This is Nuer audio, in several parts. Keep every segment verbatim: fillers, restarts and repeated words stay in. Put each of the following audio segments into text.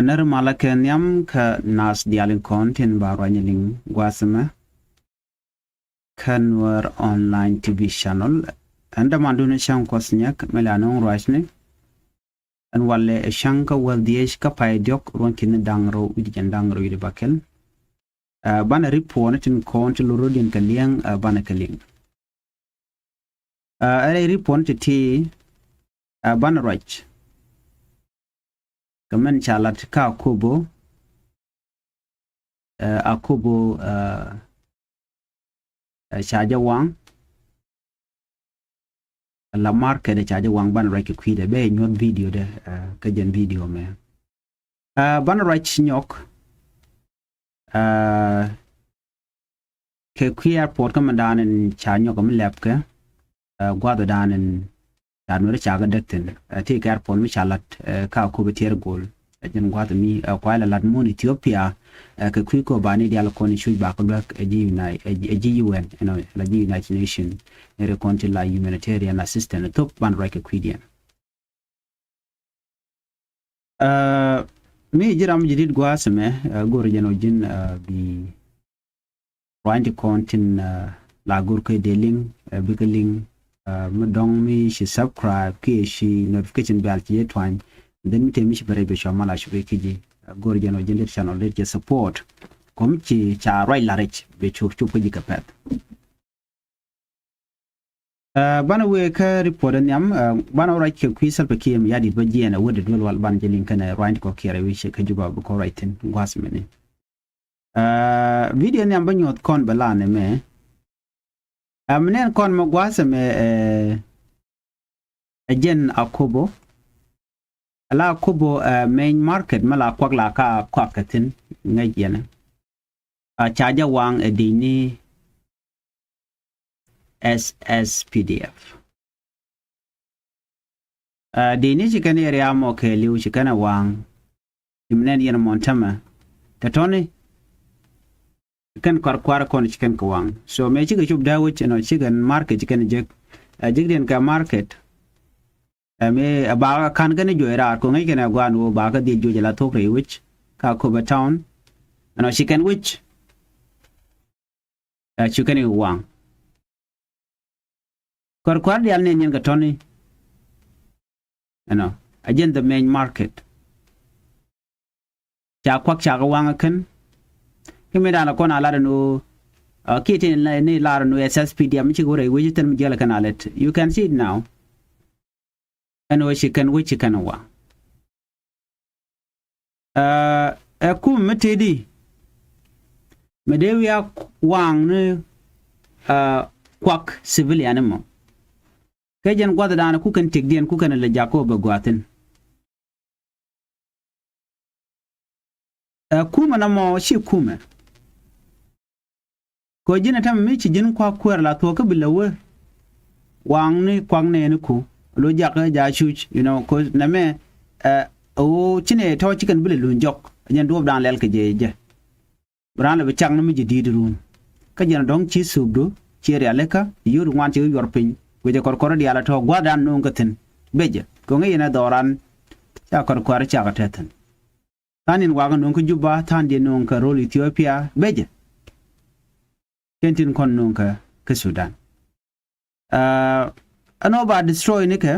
Nɛr malä kɛ nhiam kä nath diaal in kɔn tin ba ruacni liŋ gua̱a̱th ɛmɛ kä Nuer Online T V channel. Ɛn dämandun ɛ cäŋ Kuɔth Nyak mi la nööŋ ruacni. Ɛn walɛ ɛ cäŋ kä wäl dhieec kä pay diɔ̱k ruɔ̱n ki̱ni da̱ŋ rɛw wi̱cdɛ jiɛn da̱ŋ rɛw wi̱cdɛ bäkɛl. Ɛ, banɛ report ni tin kɔn ti lorodiɛn kɛ liɛŋ, ɛ, banɛ kɛ liŋ. Ɛ, ɛ rɛy report ni ti ti, ɛ, banɛ ruac kɛ mɛn ca lat kä Akobo. Ɛ, Akobo, ɛ, ɛ, ca jɛ waŋ. La market ɛ ca jɛ waŋ, banɛ ruac kɛ kui̱dɛ, bɛ nyuɔth video dɛ, ɛ, kä jɛn video mɛ. Ɛ, banɛ ruac nyɔk, ɛ, kɛ kui̱ airport kä mɛ da̱a̱n in ca nyɔk mi lɛp kɛ, ɛ, gua̱th da̱a̱n in ca Nuɛri ca kɛ däk thi̱n. Ɛ, ti kɛ airport mi ca lat, ɛ, kä Akobo Tiɛɛr Gol. Ɛ, jɛn gua̱th mi, ɛ, kuay la lat mun Ethiopia, ɛ, kɛ kui̱ kɔ bani dial kɔn cuc ba kɛ luäk, ɛ, ji̱ Uni-, ɛ, ɛ, ji̱ U N, you know, la ji̱ United Nation. Nɛrɛ kɔn ti la humanitarian assistance thop banɛ ruac kɛ kui̱diɛn. Ɛ, mi ji̱ ram ji̱ dit gua̱a̱th ɛmɛ, ɛ, go̱r jɛn ɔ ji̱n, ɛ, bi ruany ti kɔn tin, ɛ, la go̱r kɛ dee liŋ, ɛ, bikɛ liŋ, ɛ, mi dɔ̱ŋ mi ci subscribe kiɛ ci notification bell ci jɛ tuany. Then mi te mi ci bɛ rɛy bɛ cua mal a cupɛ ki ji̱, ɛ, go̱r jɛn ɔ ji̱n dit channel dit jɛ support. Kɔm ci ca ruac la rɛc bɛ cop cop kä ji̱ kɛ pɛth. Ɛ, banɛ wëë kä report ɛ nhiam, ɛ, banɛ ruac kɛ kui̱ Salva Kiir Mayardit bä jiɛɛn ɛ wädɛ duel wal banɛ jɛ liŋ kɛnɛ ruany ti kɔ kiɛrɛ wi̱c kɛ Juba bikɔ ruac thi̱n gua̱a̱th mɛni. Ɛ, video nhiam bä nyuɔth kɔn bɛ lanɛ mɛ. Ɛ, mi nɛn kɔn mɛ gua̱a̱th mɛ, ɛ, ɛ jɛn Akobo. Ala Akobo, ɛ, main market mɛ la kuak la ka kuak kɛ thi̱n ŋäc yɛn. Ɛ, ca jɛ waŋ ɛ dini S S P D F. Ɛ, dini ci kɛn area mɔ kɛ liw ci kɛn ɛ waŋ. Ci mi nɛn yɛn mɔn tämɛ. Tɛ tɔni. Ci kɛn kɔr kuar kɔn ci kɛn kɛ waŋ. So mɛ cikɛ cop dee wi̱c ɛnɔ cikɛ market ci kɛn jek. Ɛ, jek diɛn kɛ market. Ɛ, mɛ, ɛ, ba kan kɛn juɔc raar kɔ ŋäc kɛn ɛ guan wä ba kɛ dhil juɔc la thok rɛy wi̱c. Ka Akobo town. Ɛnɔ ci kɛn wi̱c. Ɛ, ci kɛn i̱ waŋ. Kɔr kua̱r diaal ni nyin kɛ tɔni. Ɛnɔ. Ɛ jɛn the main market. Ca kuak ca kɛ waŋ kɛn. Ki mi da̱a̱n kɔn a lar ɛn ɣöö, ɛ, kiɛ ti ni lar ɛn ɣöö S S P D F mi cikɛ wä rɛy wec thil mi jiɛl kɛn a lɛt. You can see it now. Ɛn ɣöö ci kɛn wec ci kɛn waŋ. Ɛ, ɛ kum mi tëëdi. Mi dee wiak waŋ ni, ɛ, kuak civilian mɔ. Kɛ jɛn gua̱thdan ku kɛn tëkdiɛn ku kɛn lɛ jak kɔ bɛ gua̱thin. Ɛ kumɛ na mɔ ci kumɛ. Kɔ ji̱n ɛ tämɛ mi ci ji̱n kuak kuɛɛr la thuɔ̱k kä bi lɛ wee. Waŋni kuak nɛɛni ku. Lo jakä ja cuc, you know, kɔ nɛmɛ, ɛ, ɣöö ci nɛ tɔ̱ ci kɛn bi lɛ luny jɔk. Jɛn duɔ̱ɔ̱pdan lɛl kɛ jɛ jɛ. Bi raan lɛ bi cak ni mi ji̱ di̱i̱t run. Kä jɛn dɔ̱ŋ ci thukdu, ci rialikä, yio̱o̱t ŋuan ci yuɔr piny. Guicɛ kɔrkɔr diaal ɛ tɔ̱ gua̱thdan no̱o̱ŋ kä thi̱n. Becɛ, kɛ ŋäc yɛn ɛ dhɔran, ca kɔrkɔr cak ɛ tɛ̈thin. Tha̱a̱ŋ in wakä no̱o̱ŋ kä Juba, tha̱a̱ŋ diɛ no̱o̱ŋ kä rol Ethiopia, becɛ. Kɛn tin kɔn no̱o̱ŋ kä, kä Sudan. Ɛ, ɛn ɔ ba destroy ni kɛ,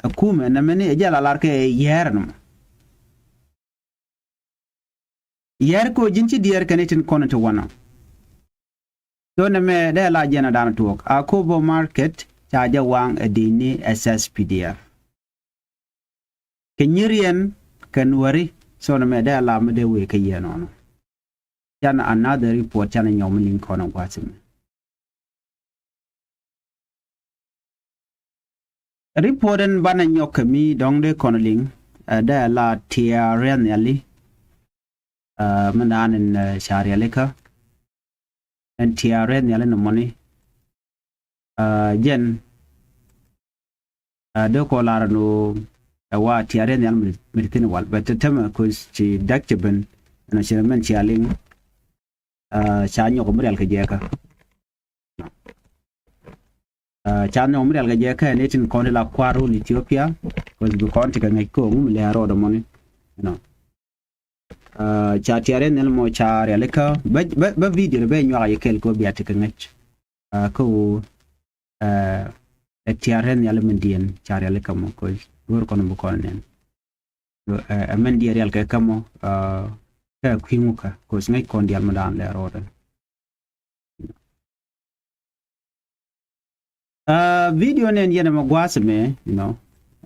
ɛ kumɛ, nɛmɛ ni ɛ jɛ la lar kɛ yɛɛr nɔmɔ. Yɛr ko ji̱n ci diɛɛr kɛn itin kɔn ti wanɔ. Thonɛ mɛ dee la jɛn a dan tuɔk. Akobo market ca jɛ waŋ ɛ dini S S P D F. Kɛ nyiriɛn kɛ nuɔri. Thonɛ mɛ dee la mi dee wee kɛ yɛn ɔnɔ. Can another report can nyɔm liŋ kɔn gua̱th mi. Report in banɛ nyɔk kɛ mi dɔ̱ŋ dee kɔn liŋ, ɛ, dee la tiaar riɛth nhiali, ɛ, mi naan in, ɛ, ca rialikä. Ɛn tiaar riɛth nhiali ni mɔni. Ɛ, jɛn, ɛ, dee kɔ lar ni ɣöö ɛ wa tiaar riɛth nhiali mi, mi ti thin wal. Bɛ te temɛ kos ci däk ci ben, ɛn ɔ ci mɛn cia liŋ, ɛ, ca nyɔk mi rial kɛ jɛɛkä. Ɛ, ca nyɔk mi rial kɛ jɛɛkä ni tin kɔn ti la kua̱r wun Ethiopia. Kos bi kɔn ti kɛ ŋäc ko̱o̱ŋ mi lɛ rɔɔdɛ mɔni. You know. Ca tiarɛ nhial mɔ ca rialikä bä bä video bä nyuak yɛ kɛl kɛ bia ti kɛ ŋäc. Kä wu ɛ tiarɛ nhial min diɛn ca rialikä mɔ kɛ wur kɔn bi kɔn nɛn. Ɛ min diɛ rial kɛ kä mɔ kɛ kui̱ ŋukä kɛ ŋäc kɔn dial mɔ dan lɛ rɔɔdɛ. Video nɛn yɛn ɛmɛ gua̱a̱th ɛmɛ, you know,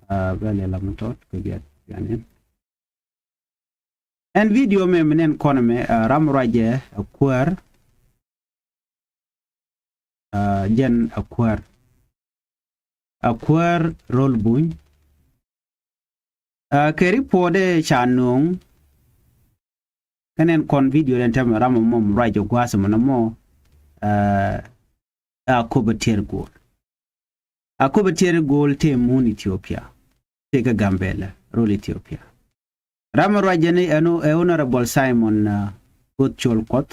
bɛ lɛ lam tɔt kɛ biat yani. Ɛn video mɛ mi nɛn kɔn ɛmɛ ram ruacɛ ɛ kuäär, jɛn ɛ kuäär, ɛ kuäär rol buny. Kɛ report ɛ ca nuŋ kɛ nɛn kɔn video den tɛmɛ ram mɔ mɔ ruacɛ gua̱a̱th ɛmɛ nɔmɔ. Akobä tiɛr go̱o̱l. Akobä tiɛr go̱o̱l tëë mun Ethiopia, tëë kä Gambela rol Ethiopia. Ram ruac jɛn ɛn ɛ Honorable Simon Goth Col Kuɔth.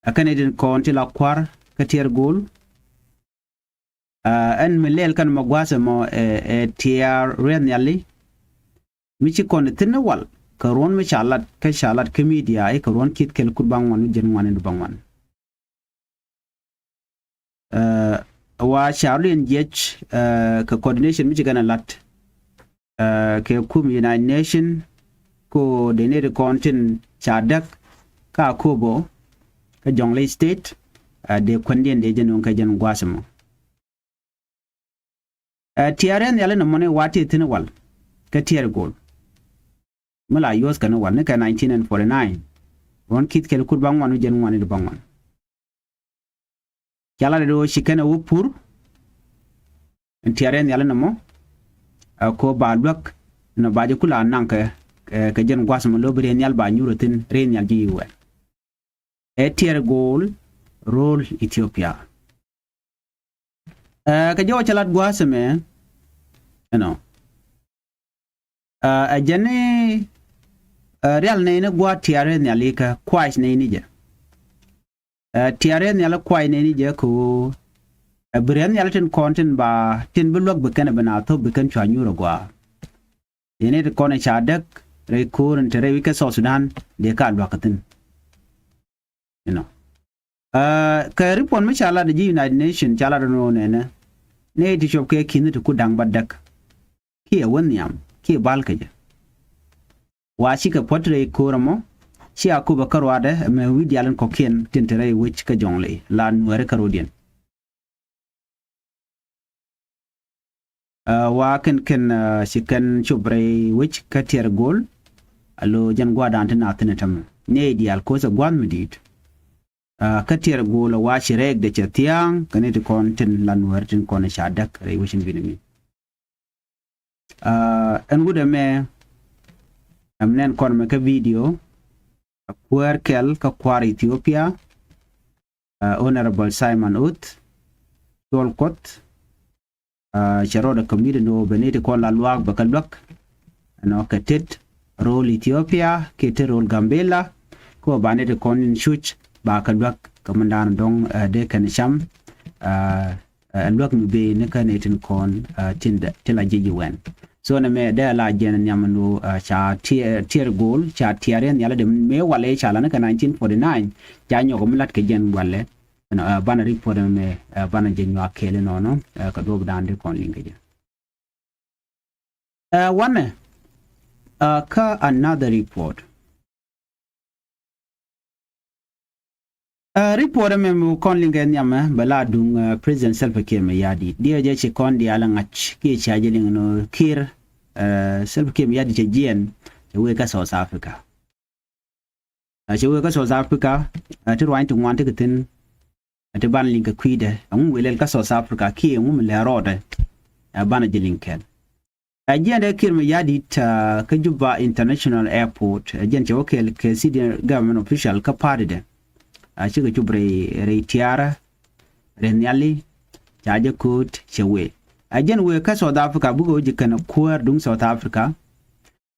Ɛ kɛn itin kɔn ti la kuar kä tiɛr go̱o̱l. Ɛn mi lɛl kɛn mɔ gua̱a̱th ɛmɔ ɛ tiɛɛr riɛth nhiali. Mi ci kɔn thi̱n ni wal kɛ ruɔ̱n mi ca lat kä ca lat kä media i̱ kɛ ruɔ̱n ki̱th kɛl kut baŋ ŋuan mi jɛn ŋuan in baŋ ŋuan. Wa ca rɔ̱diɛn jiɛc kɛ coordination mi ci kɛn a lat kɛ kum United Nation ko dee neti kɔn tin ca däk ka Akobo kä Jonglei State. Dee kuändiɛn dee jɛ nuŋ kɛ jɛn gua̱a̱th ɛmɔ. Tiɛɛr ɛn nhiali nɔmɔ ni wa ti thi̱n wal kä tiɛɛr go̱o̱l. Mi la yuɔth kɛn wal ni kɛ nineteen forty nine. Ruɔ̱n ki̱th kɛl kut baŋ ŋuan wi̱c jɛn ŋuan i̱ baŋ ŋuan. Ca la dee do̱ ci kɛn ɛ wä pur. Ɛn tiɛɛr ɛn nhiali nɔmɔ ɛ ko ba luäk nɔ ba jɛ kula naŋ kɛ kɛ jɛn gua̱th mɔ lo̱ bi rɛy nhial ba nyur ɛ thi̱n rɛy nhial ji̱ i̱ wɛl. Ɛ tiɛɛr go̱o̱l rol Ethiopia. Kɛ jɔw cɛ lat gua̱a̱th ɛmɛ ɛnɔ. Ɛ jɛn ni rial nɛy ni gua̱a̱th tiɛɛr in nhiali kä kuac nɛy ni jɛ. Tiɛɛr in nhiali kuac nɛy ni jɛ kɛ ɣöö ɛ bi riɛth nhiali tin kɔn tin ba tin bi luäk bi kɛn ɛ bi na thop bi kɛn cua nyuur ɛ gua̱a̱. Yɛn it kɔn ca däk rɛy ko̱o̱r in te rɛy wi̱c kä South Sudan dee ka lua̱k kä thi̱n. You know. Kɛ report mi ca lat ji̱ United Nation ca lat nɔ nɛnɛ. Nɛ ti cop kɛ ki̱n ti ku da̱ŋ ba däk. Kiɛ wä nhiam kiɛ bal kɛ jɛ. Wa cikɛ puɔ̱t rɛy ko̱o̱r ɛmɔ ci Akobo kä ruaadɛ mɛ wi̱i̱ diaal in kɔ̱kiɛn tin te rɛy wec kä Jɔŋlei la Nuɛɛri kä rɔ̱diɛn. Wa kɛn kɛn ci kɛn cop rɛy wec kä tiɛɛr go̱o̱l. Alo jɛn gua̱a̱dan ti na thi̱n ɛ tämɛ ni diaal ko̱o̱th ɛ gua̱a̱th mi di̱i̱t. Kä tiɛɛr go̱o̱l ɛ wa ci rɛɛk dee cɛ thia̱a̱ŋ kɛ ni ti kɔn tin la Nuɛɛri tin kɔn ca däk rɛy wec in bi̱n mi. Ɛn wut ɛmɛ ɛm nɛn kɔn mɛ kä video. Kuäär kɛl kä kua̱r Ethiopia. Honorable Simon Oth Col Kuɔth. Cɛ rɔɔdɛ committee ni wä bɛ ni ti kɔn la luaak bɛ kä luäk. Ɛnɔ kɛ tet rol Ethiopia kiɛ tet rol Gambela. Kä wä ba ni ti kɔn in cuc ba kä luäk kɛ mindan dɔŋ dee kɛn cam. Luäk mi bee ni kä ni tin kɔn tin la ji̱ ji̱ wɛn. So nɛ mɛ dee la jɛn nhiam ni wä ca tiɛɛr go̱o̱l ca tiɛɛr in nhiali dee mëë walɛ ca la ni kɛ nineteen forty nine. Ca nyɔk mi lat kɛ jɛn walɛ. Banɛ report mɛ banɛ jɛ nyuak kɛɛl inɔnɔ. Kɛ duɔp dan di kɔn liŋ kɛ jɛ. Wanɛ kä another report. Report mɛ mi kɔn liŋ kɛ nhiamɛ bɛ la duŋ President Salva Kiir mɛ yadi diɛ jɛ ci kɔn diaal ŋa̱c kiɛ cia jɛ liŋ nɔ Kiir. Salva Kiir mɛ yadi cɛ jiɛn cɛ wee kä South Africa. Ɛ cɛ wee kä South Africa. Ɛ ti ruany ti ŋuan ti kɛ thi̱n. Ɛ ti ban liŋ kɛ kui̱dɛ ɛŋu wee lɛl kä South Africa kiɛ ɛŋu mi lɛ rɔɔdɛ. Ɛ banɛ ji̱ liŋ kɛl. Ɛ jiɛndɛ Kiir mɛ yadit kä Juba International Airport ɛ jiɛn cɛ wä kɛl kɛ senior government official kä party dɛ. Ɛ cikɛ cup rɛy rɛy tiaarä rɛy nhiali. Ca jɛ ko̱o̱t cɛ wee ɛ jiɛn wee kä South Africa bikɛ wä ji̱ kɛn kuäär duŋ South Africa.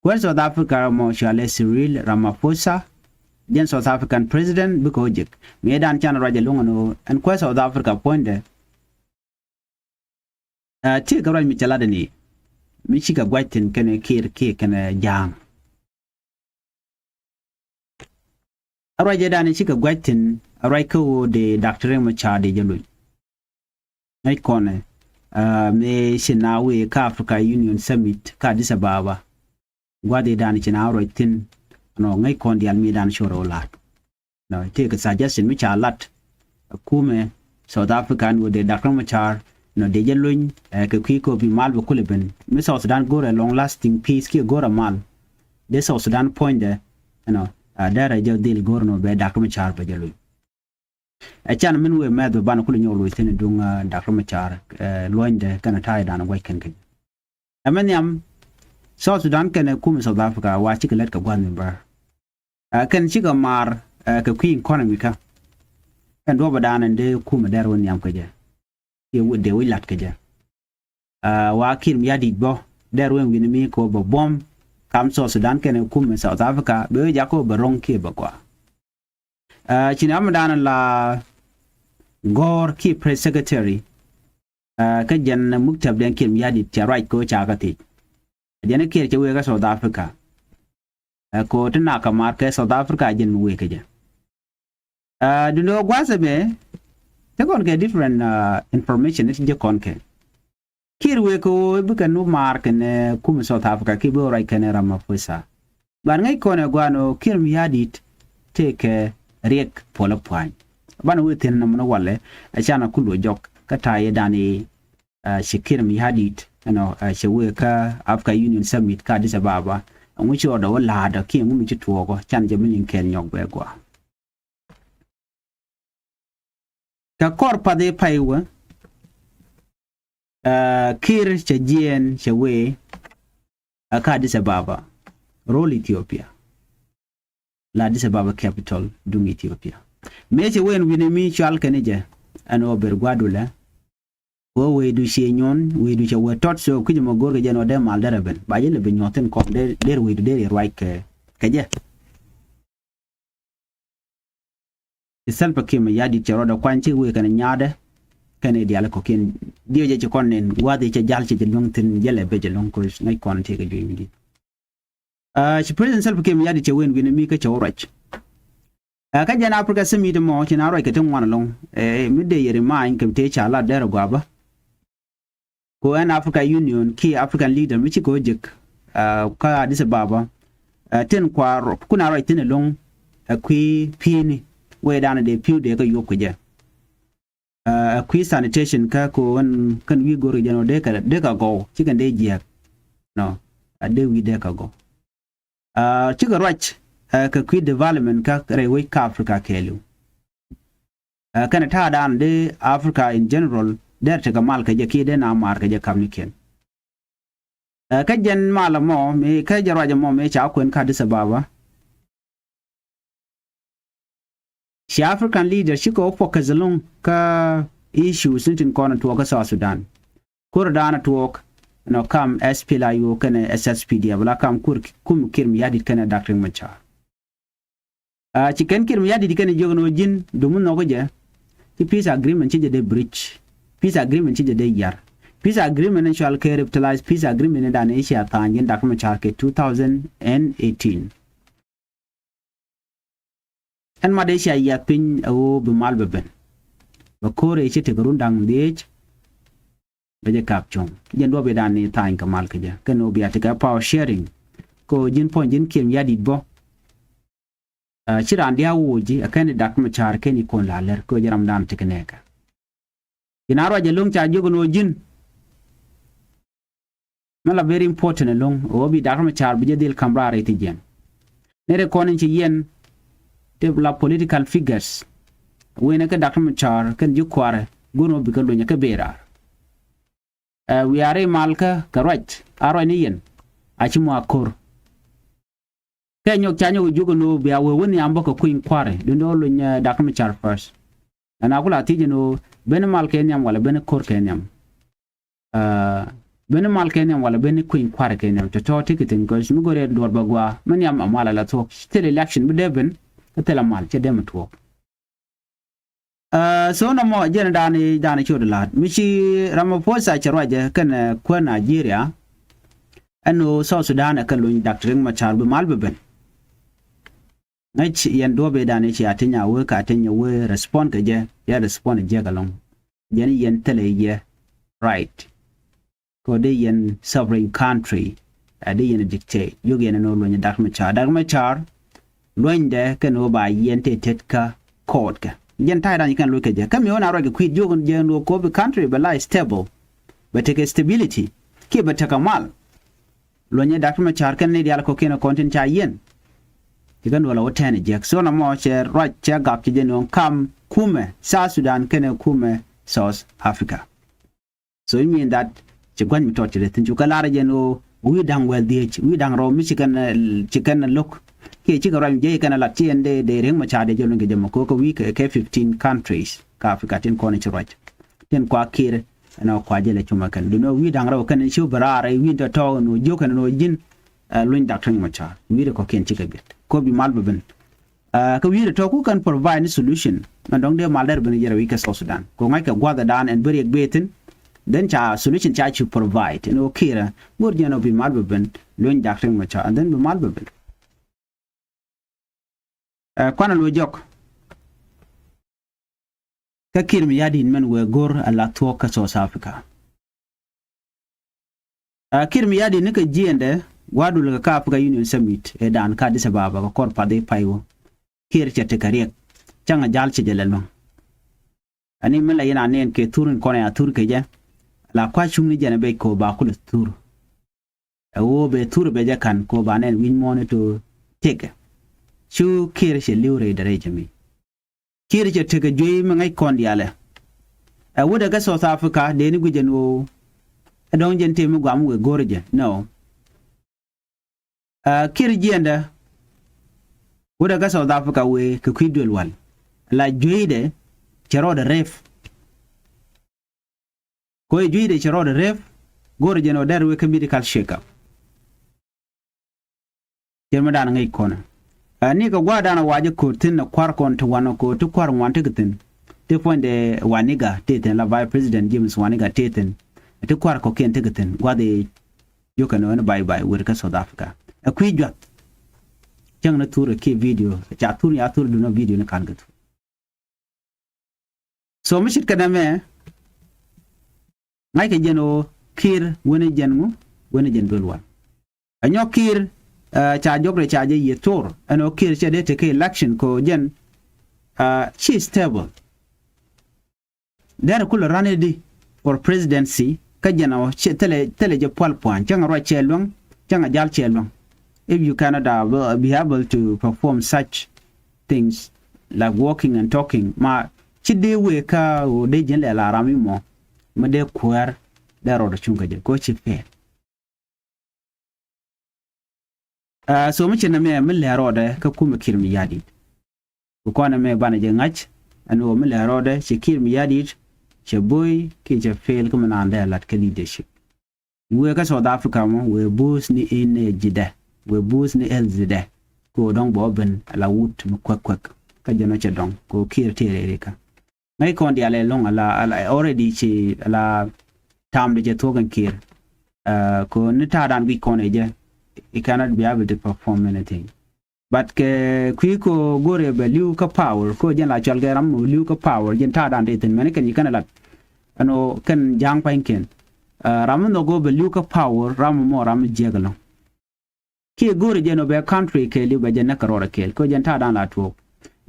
Kuäär South Africa mɔ cɔalɛ Cyril Ramaphosa. Jɛn South African President bikɛ wä jek mëë dan can ruac ɛlɔŋ ɛn ɣöö ɛn kuäär South Africa puɔ̱nydɛ. Ɛ ti kɛ ruac mi cɛ lat ɛn i̱ mi cikɛ gua̱c thi̱n kɛnɛ Kiir kiɛ kɛnɛ Ja̱a̱ŋ. A ruac ëëdan cikɛ gua̱c thi̱n, a ruac kä ɣöö dee Doctor Riek Machar dee jɛ luny. Ŋäc kɔnɛ, ah, mëë ci naath wëë kä Africa Union Summit kä Addis Ababa. Gua̱th ëëdan ci naath ruac thi̱n, nɔ ŋäc kɔn diaal mi dan ci rɔ la̱t. Nɔ tëëkɛ suggestion mi ca lat. Kumɛ South Africa ɛn ɣöö dee Doctor Machar, nɔ dee jɛ luny, eh, kɛ kui̱ kɛ ɣöö bi mal bɛ kulɛ ben. Mi South Sudan go̱rɛ long lasting peace kiɛ go̱rɛ mal. Dee South Sudan puɔ̱nydɛ, you know, ah, derɛ jɛ dhil go̱r nɔ bɛ Doctor Machar bɛ jɛ luny. Ɛ can min wëë mɛth bɛ banɛ kulɛ nyɔk luɔc thi̱n duŋ, ah, Doctor Machar, eh, luɔ̱nydɛ kɛnɛ ta̱a̱ ëëdan gua̱c kɛn kɛ jɛ. Ɛmɛ nhiam, South Sudan kɛnɛ kumɛ South Africa wa cikɛ lät kɛ gua̱th mi bär. Ah, kɛn cikɛ maar, ah, kɛ kui̱ economy kä. Kɛn duɔ̱pɛ dan ɛn dee kumɛ dɛr wä nhiam kɛ jɛ. Kiɛ wä dee wi̱c lat kɛ jɛ. Ah, wa Kiir Mayardit bä, dɛr wä wi̱ni mi kɛ wä bɛ buɔ̱m kam South Sudan kɛnɛ kumɛ South Africa, bɛ wä jak kɛ wä bɛ ro̱ŋ kiɛ bɛ gɔaa. Ah, ci naath mi dan la gɔ̱r kiɛ press secretary, ah, kä jɛn muktab dɛn Kiir Mayardit ca ruac kɛ wä ca kä thiec. Jɛn Kiir cɛ wëë kä South Africa. Ah, kɛ ɣöö ti nak kɛ maar kɛ South Africa jɛn mi wëë kɛ jɛ. Ah, duundɛ ɣöö gua̱a̱th ɛmɛ, te kɔn kɛ different, ah, information ti jɛ kɔn kɛ. Kiir wëë kɛ ɣöö bikɛ nu maar kɛnɛ kumɛ South Africa kiɛ bi ruac kɛnɛ Ramaphosa. Ban ŋäc kɔn ɛ gua̱a̱n ɣöö Kiir Mayardit tëëkɛ Riek Puɔlä Pua̱ny. Banɛ wëë thi̱n nɔmɔ ni walɛ, ɛ canɛ ku luɔc jɔk kä ta̱a̱ yɛ dan i̱, ah, ci Kiir Mayardit, you know, ah, cɛ wëë kä Africa Union Summit kä Addis Ababa. Ɛŋu ci ɣɔdɔ wä la̱a̱dɔ kiɛ ɛŋu mi ci tuɔɔkɔ, can jɛ mi liŋ kɛɛl nyɔk bɛ gɔaa. Kɛ kɔr path i̱ pay wä, ah, Kiir cɛ jiɛɛn cɛ wëë, ah, kä Addis Ababa, ro̱l Ethiopia. La Addis Ababa capital duŋ Ethiopia. Mëë cɛ wëë ɛn wi̱ni mi cual kɛn jɛ, ɛn ɣöö ber gua̱du lɛ. Wä wëëdu ciɛ nyuɔ̱n, wëëdu cɛ wee tɔt, so kui̱c mɔ go̱r kɛ jɛ nɔ dee mal derɛ ben. Ba jɛ lɛ bi nyuɔ̱th thi̱n kɔn, der, der wëëdu der yɛ ruac kɛ, kɛ jɛ. Ci Salva Kiir Mayardit cɛ rɔɔdɛ kuany ci wëë kɛnɛ nyaadɛ, kɛnɛ diaal kɔ̱kiɛn. Diɛ jɛ ci kɔn nɛn, gua̱a̱th cɛ jal cɛ jɛ luäŋ thi̱n, jɛ lɛ ben jɛ luäŋ koc, ŋäc kɔn tëëkɛ juëc mi di̱i̱t. Ah, ci President Salva Kiir Mayardit cɛ wëë ɛn wi̱ni mi kä cɛ wä ruac. Ah, kä jɛn Africa Summit mɔ, ci naath ruac kɛ ti ŋuan ɛlɔ̱ŋ. Eh, mi dee yɛ remind kɛ tëë ca lat derɛ gɔaa bä. Kɛ ɣöö ɛn Africa Union kiɛ African leader mi cikɛ wä jek, ah, kä Addis Ababa. Ah, tin kua rɔ-, kun a ruac thi̱n ɛlɔ̱ŋ, ah, kui̱ pi̱i̱ni, wëë dan dee pi̱w dee kä yop kɛ jɛ. Ah, kui̱ sanitation kä kɛ ɣöö ɛn kɛn wi̱i̱ go̱r kɛ jɛ nɔ dee kɛ, dee kɛ gɔw, ci kɛn dee jiääk. Nɔ, ah, dee wi̱i̱ dee kɛ gɔw. Ah, cikɛ ruac, ah, kɛ kui̱ development kä rɛy wec kä Africa kɛɛliw. Ah, kɛnɛ ta̱a̱ dan dee Africa in general, dee tekɛ mal kɛ jɛ kiɛ dee na maar kɛ jɛ kamnikiɛn. Ah, kä jɛn mal ɛmɔ, mi kä jɛ ruac ɛmɔ, mi ca kuɛn kä Addis Ababa. Ci African leader cikɛ wä focus ɛlɔ̱ŋ kä issues ni tin kɔn tuɔɔk kä South Sudan. Kur dan tuɔɔk, nɔ kam S P L A I O kɛnɛ S S P D F, la kam kur kum Kiir Mayardit kɛnɛ Doctor Riek Machar. Ah, ci kɛn Kiir Mayardit kɛnɛ jiök ni ɣöö ji̱n, dumu nhɔk jɛ, ci peace agreement ci jɛ dee breach. Peace agreement ci jɛ dee yar. Peace agreement ni cual kɛ revitalized peace agreement ni dan i̱ cia tha̱a̱ŋ ji̱n Doctor Machar kɛ two thousand and eighteen. Ɛn mat dee cia yiath piny ɛ ɣöö bi mal bɛ ben. Bɛ ko̱r ëë ci tekɛ run da̱ŋ dhiec. Bɛ jɛ kap cuɔ̱ŋ. Jɛn duɔ̱p i̱ dan ni tha̱a̱ny kɛ mal kɛ jɛ. Kɛn ɣöö bia tekɛ power sharing. Kɛ ɣöö ji̱n puɔ̱ny ji̱n Kiir Mayardit bä. Ah, ci raan diaal woc ji̱, ɛ kɛn i̱ Doctor Machar kɛn i̱ kɔn la lɛr, kɛ ɣöö jɛ ram dan tekɛ nɛɛkɛ. Ci naath ruac ɛlɔ̱ŋ ca jiök ni ɣöö ji̱n. Mɛ la very important ɛlɔ̱ŋ, ɣöö bi Doctor Machar bi jɛ dhil ka̱m raar rɛy thi̱jiɛn. Ni rɛ kɔn in ci yɛn, tëë la political figures. Wen ɛ kɛ Doctor Machar, kɛn ji̱ kua̱rɛ, go̱n ɣöö bikɛ luny ɛ kɛ bëë raar. Ɛ, wiaa rɛy mal kä, kɛ ruac, a ruac ni yɛn, a ci mɔ a ko̱r. Kɛ nyɔk ca nyɔk jiök ɛn ɣöö bia wee wä nhiam bä kɛ kui̱ny kua̱ri, duundɛ ɣöö luny, ɛ, Doctor Machar first. Ɛn a ku la thiec ɛn ɣöö ben mal kɛ nhiam walɛ ben ko̱r kɛ nhiam. Ɛ, ben mal kɛ nhiam walɛ ben kui̱ny kua̱ri kɛ nhiam. Tɔ̱tɔ̱ ti kɛ thi̱n kɛ mi go̱rɛ duɔ̱ɔ̱r bɛ gɔaa, mi nhiam a mal a la thuɔ̱k. Thil election bi dee ben, kä thil a mal, cɛ dee mi tuɔɔk. Ɛ, so nɔmɔ jɛn dan i̱, dan i̱ ciöt la̱t. Mi ci Ramaphosa cɛ ruacɛ kɛnɛ, ɛ, kuäär Nigeria. Ɛn ɣöö South Sudan ɛ kɛ luny Doctor Riek Machar bi mal bi ben. Ŋäc yɛn duɔ̱ɔ̱p ëëdan i̱ cia tiny a wee ka tiny a wee respond kɛ jɛ, yɛ respond jiɛk ɛlɔ̱ŋ. Jɛn yɛn thilɛ yɛ right. Kɛ ɣöö dee yɛn sovereign country, ɛ dee yɛn dictate. Jiök yɛn ɛn ɣöö luɔ̱ny Dak Macar. Dak Macar luɔ̱nydɛ kɛn ɣöö ba yɛn tëë tet kä court kɛ. Jɛn ta̱ydan kɛn luɔ̱c kɛ jɛ. Kä mi ɣöö na ruac kɛ kui̱ jiök jɛ ɛn ɣöö kɛ ɣöö bi country bɛ la stable, bɛ tekɛ stability kiɛ bɛ tekɛ mal. Luɔ̱nyɛ Dak Macar kɛn ni diaal kɔ̱kiɛn kɔn tin ca yiɛn. Ci kɛn duɔl a wä tɛn a jiɛk. So na mɔ cɛ ruac cɛ gak ci jɛ nuɔ̱ŋ kam kumɛ South Sudan kɛnɛ kumɛ South Africa. So it mean that ci gua̱ny mi tɔt ci dee thi̱n cu kɛ lar jɛ ni ɣöö wi̱i̱ da̱ŋ wɛl dhieec, wi̱i̱ da̱ŋ rɛw mi ci kɛn, ci kɛn lo̱k. Kiɛ cikɛ ruac mi jiɛc kɛn a lat ci ɛn dee, dee Riek Macar dee jɛ luny kɛ jɛ mɔ kɛ ɣöö kɛ wi̱i̱ kɛ, kɛ fifteen countries kä Africa tin kɔn ci ruac. Tin kua Kiir ɛn ɔ kua jɛ lɛ cumɛ kɛn. Duundɛ wi̱i̱ da̱ŋ rɛw kɛn ci wä bɛ raar wi̱i̱ tɔ̱tɔ̱ ɛn ɔ jiök kɛn ɛn ɔ ji̱n, ɛ, luny Dak Riek Macar. Wi̱i̱ rɛ kɔ̱kiɛn cikɛ biɛt. Kɛ ɣöö bi mal bɛ ben. Ɛ, kä wi̱i̱ tɔ̱ ku kɛn provide ni solution. Mɛn dɔ̱ŋ dee mal dɛr ben jiɛn rɛw i̱ kɛ South Sudan. Kɛ ɣöö ŋa̱ckɛ gua̱th ɛ daan ɛn bä Riek bee thi̱n. Then ca solution ca ci provide. Ɛn ɣöö Kiir ɛ go̱r jiɛn ɔ bi mal bɛ ben. Luny Dak Riek Macar. And then bi mal bɛ ben. Ɛ, kuanɛ luɔ̱c jɔk. Kä Kiir Mayardit mɛn wëë go̱r a la thuɔ̱k kä South Africa. Ɛ, Kiir Mayardit ni kɛ jiɛɛndɛ gua̱a̱r dul kɛ kä Africa Union Summit ëëdan kä Addis Ababa kɛ kɔr path i̱ pay wä. Kiir cɛ tekɛ Riek. Cäŋ a ja̱l cɛ jɛ lɛ luäŋ. Ani mi la yɛn a nɛn kɛ thur in kɔn a thur kɛ jɛ. La kua̱c cuŋni jɛn a bec kɛ ɣöö ba kulɛ thur. Ɛ ɣöö bɛ thur bɛ jɛ ka̱n kɛ ɣöö ba nɛn wi̱ny muɔ̱ɔ̱n i̱ to tekɛ. Cu Kiir cɛ li̱w rɛy dɛ rɛy jɛ mi. Kiir cɛ tekɛ juey mi ŋäc kɔn diaalɛ. Ɛ wut ɛ kɛ South Africa dee ni guic ɛn ɣöö ɛ dɔ̱ŋ jɛn tëë mi guam wëë go̱r jɛ. No. Ɛ Kiir jiɛɛndɛ wut ɛ kɛ South Africa wëë kɛ kui̱ duël wal. La jueydɛ cɛ rɔɔdɛ rep. Kɛ ɣöö jueydɛ cɛ rɔɔdɛ rep go̱o̱rɛ jɛn ɣöö dɛr wëë kä medical check up. Cɛ mi dan ŋäc kɔnɛ. Ɛ ni kɛ gua̱a̱r dan ɛ wa jɛ ko̱r thi̱n ɛ kua̱r kɔn ti wan ɛ ko̱r ti kua̱r ŋuan ti kɛ thi̱n. Ti puɔ̱nydɛ Waniga ti thi̱n la Vice President James Waniga ti thi̱n. Ti kua̱r kɔ̱kiɛn ti kɛ thi̱n gua̱a̱th i̱ Jiökɛ ni ɣän bye bye wër kä South Africa. Ɛ kui̱ juath. Cäŋ ni thur ɛ kiɛ video ca thur ni a thur dun ɔ video ni kan kɛ thur. So mi ce̱tkɛ nɛmɛ ŋa̱ckɛ jɛn ɣöö Kiir wen ɛ jɛn ŋu, wen ɛ jɛn duel wal. Ɛ nyɔk Kiir, ɛ, ca jɔk rɛ ca jɛ yieth tor ɛn ɣöö Kiir cɛ dee tekɛ election kɛ ɣöö jɛn, ɛ, ci stable. Derɛ kulɛ run i̱di for presidency kä jɛn ɔ thilɛ, thilɛ jɛ pual pua̱a̱ny cäŋ a ruac cɛ luäŋ cäŋ a jal cɛ luäŋ. If you cannot, uh, be able to perform such things like walking and talking ma ci dee wee kä ɣöö dee ji̱n lɛ la ram imɔ mi dee kuäär dee rɔɔdɛ cuŋ kä jɛ kɛ ɣöö ci pɛɛl. Aa, so mi ci nɛmɛ mi lɛ rɔɔdɛ kä kumɛ Kiir Mayardit. Kɛ kɔn ɛmɛ banɛ jɛ ŋa̱c ɛn ɣöö mi lɛ rɔɔdɛ cɛ Kiir Mayardit cɛ bo̱o̱y kiɛ cɛ fail kä mi naan dee lat kä leadership. Wëë kä South Africa mɔ wëë boost ni energy dɛ, wëë boost ni health dɛ. Kɛ ɣöö dɔ̱ŋ bɛ wä ben ala wut mi kuɛk kuɛk kä jɛn ɔ cɛ dɔ̱ŋ kɛ ɣöö Kiir tëë rɛy rikä. Ŋäc kɔn diaal ɛlɔ̱ŋ ala, ala already ci ala tam di cɛ thuɔ̱k in Kiir. Aa, kɛ ɣöö ni ta̱a̱dan guic kɔn ɛ jɛ, he cannot be able to perform anything. But kɛ kui̱ kɛ ɣöö go̱rɛ bɛ li̱w kä power kɛ ɣöö jɛn la cɔal kɛ ram mi li̱w kä power jɛn ta̱a̱dan di thi̱n mɛni kɛn ci kɛn ɛ lat. Ɛn ɣöö kɛn ja̱a̱ŋ pa̱nykiɛn. Aa, ram mi nhɔk ɣöö bɛ li̱w kä power ram mi mɔ ram mi jiäk ɛlɔ̱ŋ. Kiɛ go̱o̱ri jɛn ɔ bɛ country kɛɛliw bɛ jɛn näk kɛ rɔɔdɛ kɛɛl kɛ ɣöö jɛn ta̱a̱dan la tuɔɔk.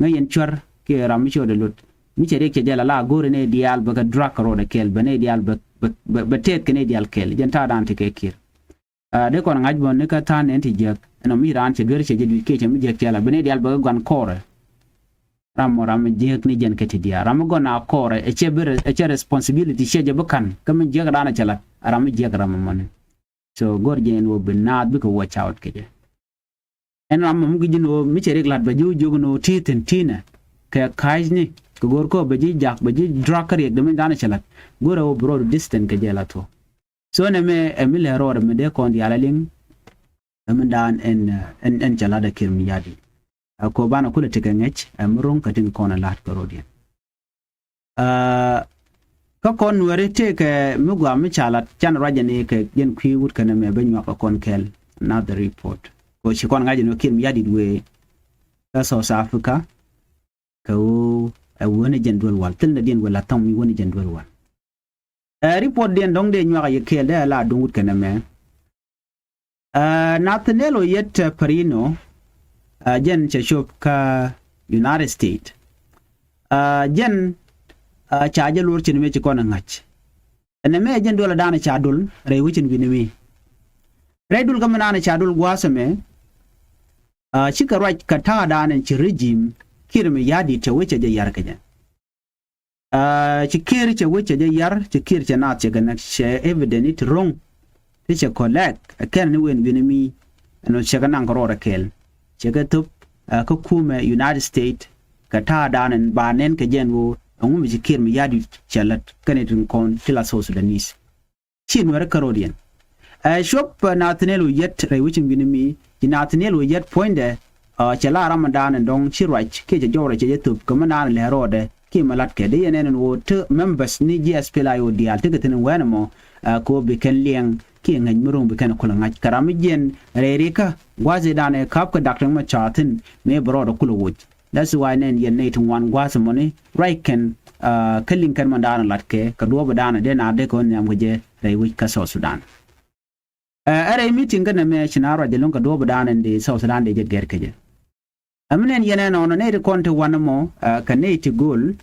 Ŋäc yɛn cuär kiɛ ram mi cio̱o̱dɛ lot mi cɛ riɛk cɛ jɛ la la go̱o̱ri nɛy diaal bɛ kɛ drug kɛ rɔɔdɛ kɛɛl bɛ nɛy diaal bɛ, bɛ, bɛ, bɛ tɛth kɛ nɛy diaal kɛɛl jɛn ta̱a̱dan ti kɛ Kiir. Aa, dee kɔn ŋa̱c bä ni kä tha̱a̱n nɛn ti jiäk ɛn ɔ mi raan cɛ duer cɛ jɛ dui̱c kiɛ cɛ mi jiäk cɛ la bɛ nɛy diaal bɛ kɛ gua̱n kɔɔrɛ. Ram mɔ ram mi jiäk ni jɛn kɛ ti diaal ram mi gɔn a kɔɔrɛ ɛ cɛ bi re-, ɛ cɛ responsibility cɛ jɛ bi ka̱n kä mi jiäk raan ɛ cɛ la ram mi jiäk ram mɔ ni. So go̱r jɛ ɛn ɣöö bi naath bikɛ watch out kɛ jɛ. Ɛn ram mɔ mi ki ji̱n ɣöö mi cɛ riɛk la̱t bɛ ji̱ wä jiök ɛn ɣöö ti̱i̱ thi̱n ti̱i̱nɛ kɛ ka̱a̱cni kɛ go̱r kä bɛ ji̱ jak bɛ ji̱ drug kä riɛk dee mi danɛ cɛ la̱t. Go̱rɛ ɣöö bi rɔɔd distance kɛ jɛ la thuɔ̱k. So nɛmɛ ɛ mi lɛ rɔɔdɛ mi dee kɔn diaal a liŋ. Ɛ mi daan ɛn, ɛn, ɛn cɛ la̱t ɛ Kiir Mayardit. Ɛ kɔ banɛ kulɛ tekɛ ŋäc ɛ mi ro̱ŋ kɛ tin kɔn ɛ la̱t kɛ rɔɔdiɛn. Aa, kä kɔn Nuɛri tëëkɛ mi gɔaa mi ca lat can ruacɛ ni kɛ jɛn kui̱ wut kɛnɛ mɛ bä nyuak kɛ kɔn kɛl another report. Kɛ ci kɔn ŋa̱c ni Kiir Mayardit wëë kä South Africa. Kɛ ɣöö ɛ wänɛ jɛn duel wal thil nɛ diɛn wä la thɔŋ mi wänɛ jɛn duel wal. Ɛ report diɛn dɔ̱ŋ dee nyuak a yɛ kɛɛl dee a la duŋ wut kɛnɛ mɛ. Ɛ Nathaniel Oyet, ɛ, Perino, ɛ, jɛn cɛ cop kä United States. Ɛ jɛn, ɛ, ca jɛ luɔr cin mëë ci kɔn ɛ ŋa̱c. Ɛnɛ mɛ jɛn duel a daanɛ ca dul rɛy wecin wi̱ni mi. Rɛy dul kä mi daanɛ ca dul gua̱a̱th ɛmɛ. Ɛ cikɛ ruac kɛ ta̱a̱ daanɛ ci regime Kiir mi ya̱di̱t cɛ wecɛ jɛ yar kɛ jɛ. Ɛ ci Kiir cɛ wecɛ jɛ yar, ci Kiir cɛ naath cɛ kɛ näk, cɛ evident ti ro̱ŋ ti cɛ collect ɛ kɛn ni wen wi̱ni mi. Ɛn ɔ cɛ kɛ naŋ kɛ rɔɔdɛ kɛɛl cɛ kɛ thop, ɛ, kä kumɛ United States kɛ ta̱a̱ daanɛ ba nɛn kɛ jɛn ɣöö ɛŋu mi ci Kiir mi ya̱di̱t cɛ lät kɛn itin kɔn ti la South Sudanese. Ci Nuɛr kärɔ̱diɛn. Ɛ cuɔp, ɛ, Nathaniel Oyet rɛy wecin wi̱ni mi, ci Nathaniel Oyet puɔ̱nydɛ, ɛ, cɛ la ram mi daanɛ dɔ̱ŋ ci ruac kiɛ cɛ jɔwrɛ cɛ jɛ thop kɛ mi daanɛ lɛ rɔɔdɛ kiɛ mi latkɛ dee yɛn ɛn ɛn ɣöö ti members ni ji̱ SPLA-IO diaal tekɛ thi̱n wɛn ɛmɔ, ɛ, kɛ ɣöö bi kɛn liɛŋ kiɛ ŋäc mi ro̱ŋ bi kɛn kulɛ ŋa̱c kɛ ram mi jiɛn rɛy rikä gua̱a̱th i̱ daanɛ ka̱p kɛ dak tɛŋ mi ca thi̱n mëë bi rɔɔdɛ kulɛ woc. That's why nɛn yɛn nɛy ti ŋuan gua̱a̱th mɔni ruac kɛn, ɛ, kä liŋ kɛn mɔn daanɛ latkɛ kɛ duɔɔp daanɛ dee na dee kɛ wä nhiam kɛ jɛ rɛy wec kä South Sudan. Ɛ rɛy meeting kɛn ɛmɛ ci na ruac ɛlɔ̱ŋ kɛ duɔɔp daanɛ dee South Sudan dee jɛ gɛr kɛ jɛ. Ɛ mi nɛn yɛn ɛnɔnɔ nɛy ti kɔn ti wanɛ mɔ, ɛ, kɛ nɛy ti go̱o̱l,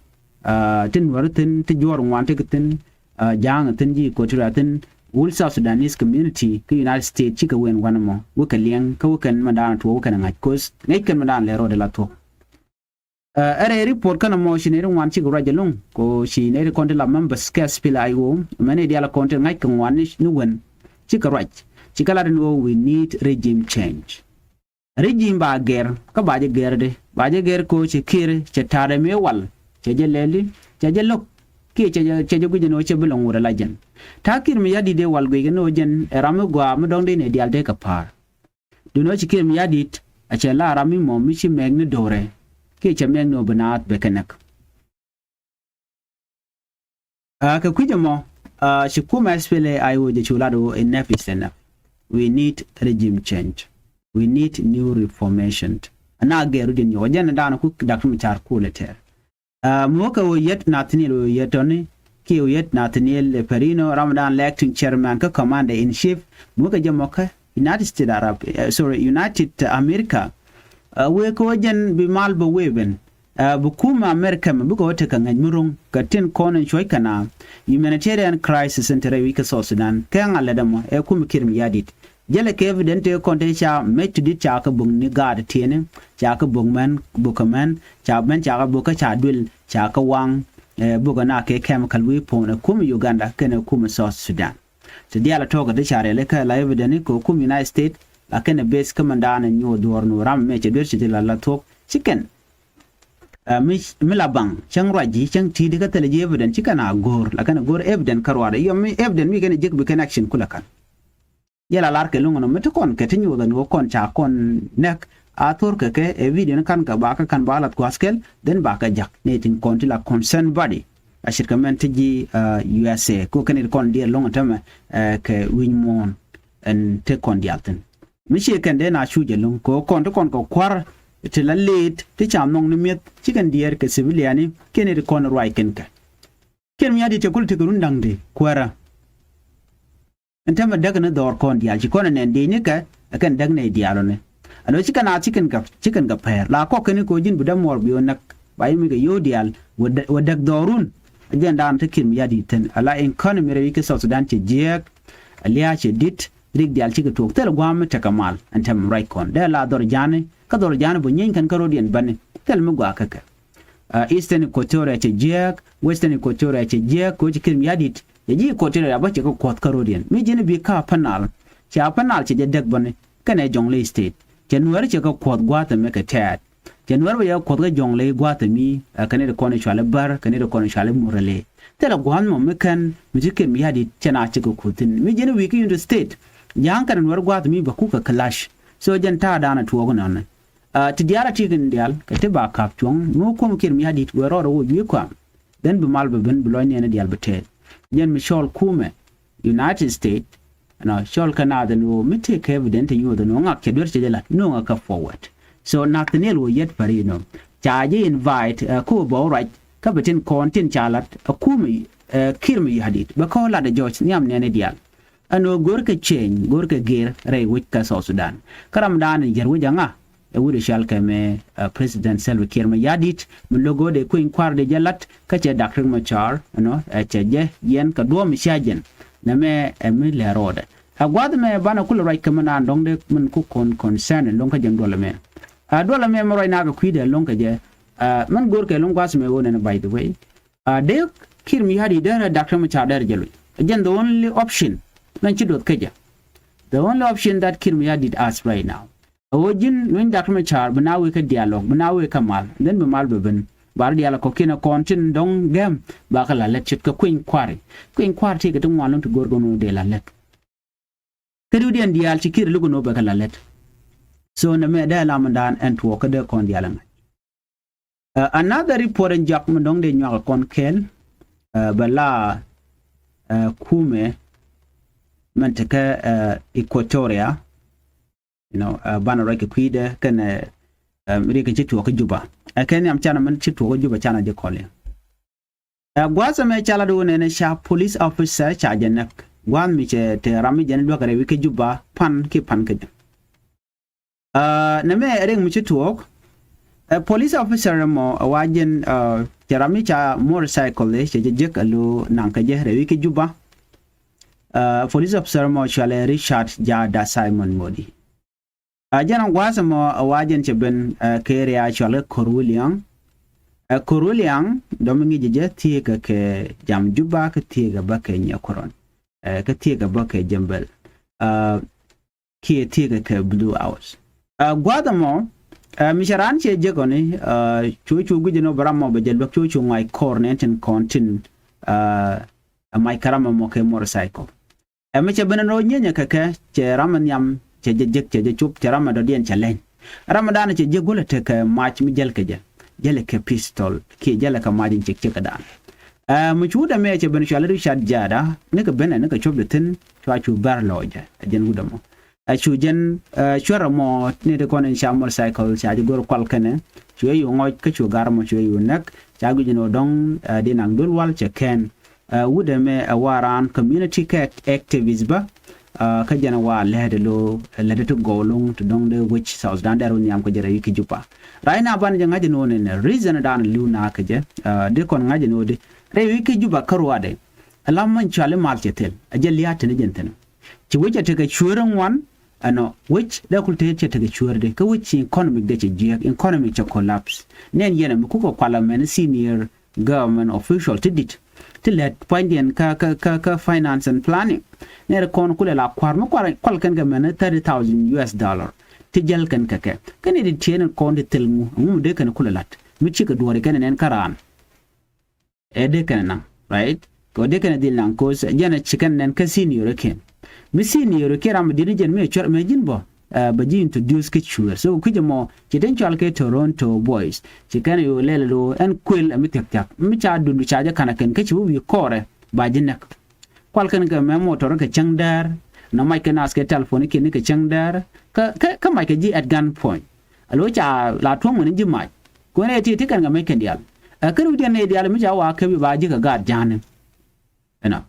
ɛ, ti Nuäri thi̱n, ti juɔ̱ɔ̱r ŋuan ti kɛ thi̱n, ɛ, Ja̱a̱ŋ thi̱n, ji̱ Equatoria thi̱n, wul South Sudanese community kä United States cikɛ wen wanɛ mɔ wekɛ liɛŋ kä wekɛn mɛn daanɛ tuɔɔk wekɛn ɛ ŋa̱c koth ŋäc kɛn mɛn daanɛ lɛ rɔɔdɛ la thuɔ̱k. Ɛ rɛy report känɛ mɔ ci nɛy ti ŋuan cikɛ ruac ɛlɔ̱ŋ kɛ ɣöö ci nɛy ti kɔn ti la members kɛ SPLA-IO mɛn i̱ diaal kɔn ti ŋa̱c kɛ ŋuan ni, ni wen cikɛ ruac cikɛ lat ɛn ɣöö we need regime change. Regime ba gɛr kä ba jɛ gɛr di ba jɛ gɛr kɛ ɣöö cɛ Kiir cɛ ta̱a̱dɛ mëë wal cɛ jɛ lɛli cɛ jɛ lo̱k kiɛ cɛ jɛ, cɛ jɛ guic ɛn ɣöö cɛ bi lɔŋ wut ɛ la jɛn. Ta̱a̱ Kiir mi ya̱di̱t dee wal guic ɛn ɣöö jɛn ɛ ram mi gɔaa mi dɔ̱ŋ dee nɛy diaal dee kɛ pa̱a̱r. Duundɛ ɣöö ci Kiir mi ya̱di̱t a cɛ la ram mi mɔ mi ci mɛk ni do̱rɛ kiɛ cɛ mɛk ni ɣöö bi naath bɛ kɛ näk. Aa, kɛ kui̱c ɛmɔ, aa, ci kumɛ SPLA-IO jɛ cu lat ɣöö enough is enough. We need regime change. We need new reformation. Ana gɛr rut in nyɔk jɛn daanɔ ku Doctor Machar kulɛ tɛr. Aa, mi wä kɛ Oyet Nathaniel Oyet tɔni kiɛ Oyet Nathaniel Perino, ram dan lɛ acting chairman kä commander in chief, mi wä kɛ jɛ mɔ kä United States Arab, eh, sorry, United America. Aa, wëë kɛ wä jɛn bi mal bä wëë ben. Aa, bi kumɛ America mɛ bikɛ wä tekɛ ŋäc mi ro̱ŋ kɛ tin kɔn in cuɔ̱c kɛ na humanitarian crisis in te rɛy wi̱c kä South Sudan. Kɛ ŋa̱ lɛ dämɔ ɛ kumɛ Kiir mi ya̱di̱t. Jälɛ kɛ evident tëë kɔn tëë ca mec ti di̱t ca kɛ bök ni gaat tiɛni, ca kɛ bök mɛn, bök kɛ mɛn, ca mɛn ca kɛ bök kä ca duël, ca kɛ waŋ, ɛ, bök ɛ na kɛ chemical weapon ɛ kumɛ Uganda kɛnɛ kumɛ South Sudan. Ti diaal ɛ tɔ̱ɔ̱k ɛ ti ca riɛl ikä la evident ni kɛ kum United States la kɛn ɛ base kä mɛn daanɛ nyuɔth duɔ̱ɔ̱r nu ram mɛ cɛ duer ci ti la la thuɔ̱k ci kɛn. Ɛ, mi, mi la baŋ cäŋ ruac ji̱ cäŋ ti̱i̱t kä thilɛ ji̱ evident ci kɛn a go̱o̱r la kɛn a go̱o̱r evident kä ruaadɛ yɔm mi evident mi kɛn a jek bi kɛn action kulɛ ka̱n. Yɛ la lar kɛ luŋ ɛnɔ mi ti kɔn kɛ ti nyuɔth ɛn ɣöö kɔn ca kɔn nɛk a thor kɛ kɛ ɛ video ni ka̱n kɛ ba kä ka̱n ba lath gua̱a̱th kɛl then ba kɛ jak ni tin kɔn ti la concern body. A ce̱tkɛ mɛn ti ji̱, ɛ, U S A ko kɛn it kɔn diɛɛr lo̱ŋ ɛn tämɛ, ɛ, kɛ wi̱ny muɔ̱ɔ̱n ɛn te kɔn diaal thi̱n. Mi ciɛ kɛn dee na cu jɛ lo̱ŋ kɛ ɣöö kɔn ti kɔn kɛ kua̱r ti la leet ti ca nhɔk ni mi̱eth ci kɛn diɛɛr kɛ civiliani kɛn it kɔn ruac kɛn kɛ. Kiir mi ya̱di̱t cɛ kul ti kɛ run da̱ŋ ti kuäärä. Ɛn tämɛ däk ni dhɔr kɔn diaal ci kɔn ɛ nɛn di̱i̱cnikɛ ɛ kɛn däk nɛy diaal ɔni. Ɛn ɣöö ci kɛn a ci kɛn kɛ, ci kɛn kɛ pɛɛr la kɔk kɛn i̱ ko̱ ji̱n bi dämuɔɔr bi ɣöö näk ba yɛ mi kɛ yio̱w diaal wä däk, wä däk dhɔrun. Ɛ jɛn daan te Kiir mi ya̱di̱t thi̱n ala economy rɛy wi̱c kä South Sudan cɛ jiääk. Ɛ lia̱a̱ cɛ di̱t rik diaal cikɛ tuɔɔk thil gua̱a̱m mi tekɛ mal ɛn tämɛ ruac kɔn dee la dhɔr ja̱a̱ni kä dhɔr ja̱a̱ni bä nyieeny kɛn kä ro̱diɛn bäni thil mi gua̱a̱ kä kɛ. Aa, Eastern Equatoria cɛ jiääk, Western Equatoria cɛ jiääk, kɛ ɣöö ci Kiir mi ya̱di̱t cɛ ji̱ Equatoria bä cɛ kɛ kuɔth kä ro̱diɛn. Mi ji̱n bi kä Upper Nile, cɛ Upper Nile cɛ jɛ däk bäni kɛnɛ Jonglei State. Cɛ Nuääri cɛ kɛ kuɔth gua̱a̱th ɛmɛ kɛ tɛɛt. Cɛ Nuääri bä cɛ kɛ kuɔth kä Jonglei gua̱a̱th ɛmi, ɛ, kɛn nɛy ti kɔn cuali Bär, kɛn nɛy ti kɔn cuali Murle. Thilɛ gua̱a̱th mɔ mi kɛn mi ci Kiir mi ya̱di̱t cɛ na cɛ kɛ kuth thi̱n. Mi ji̱n wi̱i̱ kä Unity State, Ja̱a̱ŋ kɛnɛ Nuääri gua̱a̱th ɛmi bä kukɛ clash. So jɛn ta̱a̱ daanɔ tuɔɔk inɔni. Aa, ti diaal a ti̱i̱ kɛn diaal kɛ ti ba ka̱p cuɔ̱ŋ mi wä kuɔ̱m Kiir mi ya̱di̱t wëë rɔɔdɛ wä wi̱i̱ kuam. Then bi mal bɛ ben bi lɔc niɛn diaal bi tɛɛth. Jɛn mi cɔl kumɛ United States, ɛnɔ cɔl kɛ naath ɛn ɣöö mi tëëkɛ evident ti nyuɔth ɛn ɣöö ŋak cɛ duer cɛ jɛ la̱t no̱o̱ŋ ɛ kɛ forward. So Nathaniel wä yet päri nɔ ca jɛ invite kä wä bä wä ruac kä bɛ tin kɔn tin ca lat ɛ kumɛ ɛ Kiir Mayardit bɛ kä wä lat ɛ George nhiam nɛn i̱ diaal. Ɛn ɣöö görkɛ cieeny görkɛ gër rɛy wec kä South Sudan. Kä ramdan in jär wec aŋa ɛ wut ɛ cɔalkɛ mɛ ɛ President Salva Kiir Mayardit mi lo̱k ɣöö dee kueny kua̱r dee jɛ lat kä cɛ Doctor Machar ɛnɔ ɛ cɛ jɛ yɛn kɛ duɔ̱ɔ̱m mi cia jɛn. Nɛmɛ ɛ mi lɛ rɔɔdɛ ɛ gua̱th mɛ banɛ kulɛ ruac kɛ mi naan dɔ̱ŋ dee min ku kɔn concern ɛn lo̱ŋ kä jɛn duɔl ɛmɛ. Ɛ duɔl ɛmɛ mi ruac nakä kui̱dɛ lo̱ŋ kɛ jɛ ɛ min görkɛ lo̱ŋ gua̱th mɛ ɣöö nɛn by the way. Ɛ dee Kiir Mayardit derɛ Doctor Machar derɛ jɛ luc ɛ jɛn the only option min ci duɔth kä jɛ. The only option that Kiir Mayardit has right now ɛ ɣöö ji̱n luny Doctor Machar bi na wee kä dialogue bi na wee kä mal then bi mal bɛ ben. Bar dialogue kɔ̱kiɛn ɛ kɔn tin dɔ̱ŋ gɛm ba kɛ la lät ce̱tkɛ kueny kua̱ri. Kueny kua̱r tëëkɛ ti ŋuan lo̱ŋ ti go̱r kɛ nu dee la lät. Kä diwdiɛn diaal ci Kiir luk ni wä bɛ kɛ la lät. So nɛmɛ dee lam dan ɛn tuɔɔk kä dee kɔn diaal ɛ ŋa̱c. Ɛ another report in jɔak mi dɔ̱ŋ dee nyuak ɛ kɔn kɛɛl ɛ bɛ la ɛ kumɛ mɛn tekɛ ɛ Equatoria. You know ɛ banɛ ruac kɛ kui̱dɛ kɛnɛ ɛ riɛk in ci tuɔɔk kä Juba. Ɛ kɛ nhiam canɛ mɛn ci tuɔɔk kä Juba canɛ jɛ kɔli. Ɛ gua̱a̱th ɛmɛ ca lat wä nɛnɛ ca police officer ca jɛ näk gua̱a̱th mi cɛ te ram mi jɛn luäk rɛy wi̱c kä Juba pan ki pan kä jɛ. Ɛ nɛmɛ ɛ riɛk mi ci tuɔɔk ɛ police officer ɛmɔ ɛ wa jɛn ɛ cɛ ram mi ca motorcycle cɛ jɛ jek ɛ lo naŋ kä jɛ rɛy wi̱c kä Juba. Ɛ police officer ɛmɔ cualɛ Richard Jada Simon Modi. A jɛn a gua̱a̱th ɛmɔ a wa jɛn cɛ ben ɛ kɛ area cɔal kɛ Kor Wiliaŋ. Ɛ Kor Wiliaŋ dɔ̱mi ŋi̱cɛ jɛ thieekä kɛ jam Juba kä thieekä bä kɛ Nyɛkuɔrɔn ɛ kä thieekä bä kɛ Jɛmbɛl. Ɛ kiɛ thieekä kɛ Blue House. Ɛ gua̱a̱th ɛmɔ ɛ mi cɛ raan cɛ jek ɔni ɛ cu cu gui̱c ɛn ɔ bɛ ram mɔ bɛ jɛ luäk cu cu ŋuac kɔr nɛn tin kɔn tin ɛ ɛ mac kɛ ram ɛmɔ kɛ motorcycle. Ɛ mi cɛ ben rɔ nyienyɛ kɛ kɛ cɛ ram ɛ nhiam cɛ jɛ jek cɛ jɛ cop cɛ ram ɛ dɔ̱diɛn cɛ leny. Ram ɛ danɛ cɛ jek gulɛ tekɛ mac mi jäl kɛ jɛ jäl kɛ pistol kiɛ jäl kɛ mac in cek cek kɛ dan. Ɛ mi cu wut ɛmɛ cɛ ben cual Richard Jada nikɛ ben ɛ nikɛ cop dɛ thin cua cu bɛr lɔɔcɛ ɛ jɛn wut ɛmɔ. Ɛ cu jɛn ɛ cuɛr ɛmɔ ni ti kɔn in ca motorcycle ca jɛ go̱r kual kɛnɛ cu ɛ yu ŋɔc kä cu gar ɛmɔ cu ɛ yu näk ca guic ni wä dɔ̱ŋ ɛ di naŋ duel wal cɛ kɛn. Ɛ wut ɛmɛ ɛ wa raan community kɛ activist bä. Ɛ kä jɛn ɛ wa lɛt ɛ lo lɛt ɛ ti gɔw loŋ ti dɔ̱ŋ dee wec South Sudan dɛr wä nhiam kä jɛ rɛy wi̱c kä Juba. Right now banɛ jɛ ŋa̱c ɛn ɣöö nɛnɛ reason dan li̱w na kä jɛ ɛ dee kɔn ŋa̱c ɛn ɣöö dee rɛy wi̱c kä Juba kä ruaadɛ. Ɛ la many cuali mal cɛ thil ɛ jɛ lia̱a̱ tini jɛn thi̱n. Ci wec ɛ tekɛ cueer ŋuan ɛnɔ wec dee kul tëë cɛ tekɛ cueer dee kä wec ci economic dee cɛ jiääk economic cɛ collapse. Nɛn yɛn ɛ mi kukɛ kual ɛmɛn senior government official ti dit ti lɛt pua̱nydiɛn kä kä kä kä finance and planning. Nɛr kɔn kulɛ la kua̱r mi kual kɛn kɛ mɛn thirty thousand U S dollar ti jäl kɛn kɛ kɛ kɛn i̱ di tiɛn kɔn ti thil ŋu ŋu mi dee kɛn kulɛ lat mi cikɛ duɔ̱ri kɛn nɛn kä raan. Ɛ dee kɛn naŋ right kɛ dee kɛn dhil naŋ kos jɛn ci kɛn nɛn kä senior kɛn mi senior kɛn ram mi dit ni jɛn mi cuɛr mɛ ji̱n bɔ. Ɛ bɛ ji̱ introduce kä cueer so kui̱c ɛmɔ ci tin cɔal kɛ Toronto Boys ci kɛn yo̱o̱ lɛl lo̱o̱ ɛn kuël ɛ mi thia̱k thia̱k mi ca dundu ca jɛ ka̱n ɛ kɛn kä ci wä wi̱i̱ kɔɔrɛ ba ji̱ näk. Kual kɛn kɛ mɛ motor kɛ cäŋ däär nɔ mac kɛ nath kɛ telephone kiɛn ni kɛ cäŋ däär kä kä mac kɛ ji̱ at gun point. Alo ca la tuɔ̱ŋ mɛn ji̱ mac kuɛn ɛ ti ti kɛn kɛ mec kɛn diaal. Ɛ kɛn wi̱diɛn ni diaal mi ca wa kɛ bi ba ji̱ kɛ gaat ja̱a̱ni. Ɛnɔ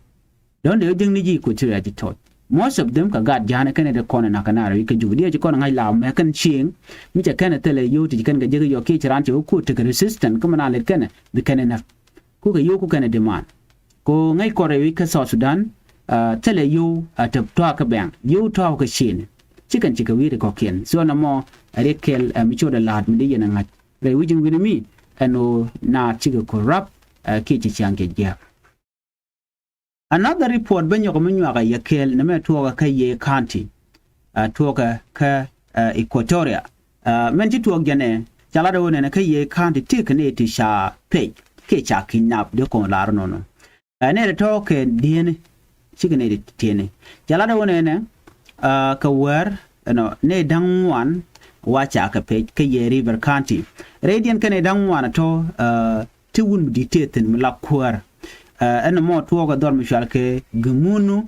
dɔ̱ŋ dee ji̱ŋ ni ji̱ Equatoria ji̱ tɔc. Most of them kɛ gaat ja̱a̱ni kɛn ɛ dee kɔn ɛ na̱k kɛ naar wi̱i̱ kɛ Juba diɛ ci kɔn ɛ ŋa̱c la mɛ kɛn cieŋ mi cɛ kɛn ɛ thilɛ yio̱w ti ci kɛn kɛ ji̱k yɔk kiɛ ci raan cɛ wä kuot tekɛ resistant kä mi naan lɛt kɛn ɛ bi kɛn ɛ näk. Kukɛ yio̱w kukɛn ɛ demand ko ŋäc kɔn rɛy wi̱i̱ kä South Sudan. Ɛ thilɛ yio̱w ɛ tɔ̱ tɔ̱a̱ kä bɛ̈ɛ̈ŋ yio̱w tɔ̱a̱ kä ciëëni. Ci kɛn cikɛ wi̱i̱ ti kɔ̱kiɛn so nɔmɔ ɛ riɛk kɛl ɛ mi cot ɛ la̱a̱t mi dee yɛn ɛ ŋa̱c rɛy wi̱c in wi̱ni mi ɛn ɣöö naath cikɛ corrupt. Ɛ kiɛ ci ciaŋ cɛ jiääk. Another report bä nyɔk mi nyuakä yɛ kɛɛl nɛmɛ tuɔɔkä kä Yei County. Ɛ tuɔɔkä kä ɛ Equatoria. Ɛ mɛn ci tuɔɔk jɛnɛ ca lat ɛ wä nɛnɛ kä Yei County ti kɛ nɛy ti ca pec kiɛ ca kidnap dee kɔn lar nɔnɔ. Ɛ nɛy ti tɔ̱ kɛ dieni cikɛ nɛy ti tieni ca lat ɛ wä nɛnɛ. Ɛ kɛ wäär ɛnɔ nɛy da̱ŋ ŋuan wa ca kɛ pec kä Yei River County. Rɛydiɛn kɛ nɛy da̱ŋ ŋuan ɛ tɔ̱ ɛ ti wun mi di̱t tëë thi̱n mi la kuäär. Ɛ ɛn ɛmɔ tuɔɔk ɛ dhɔr mi cual kɛ Gemunu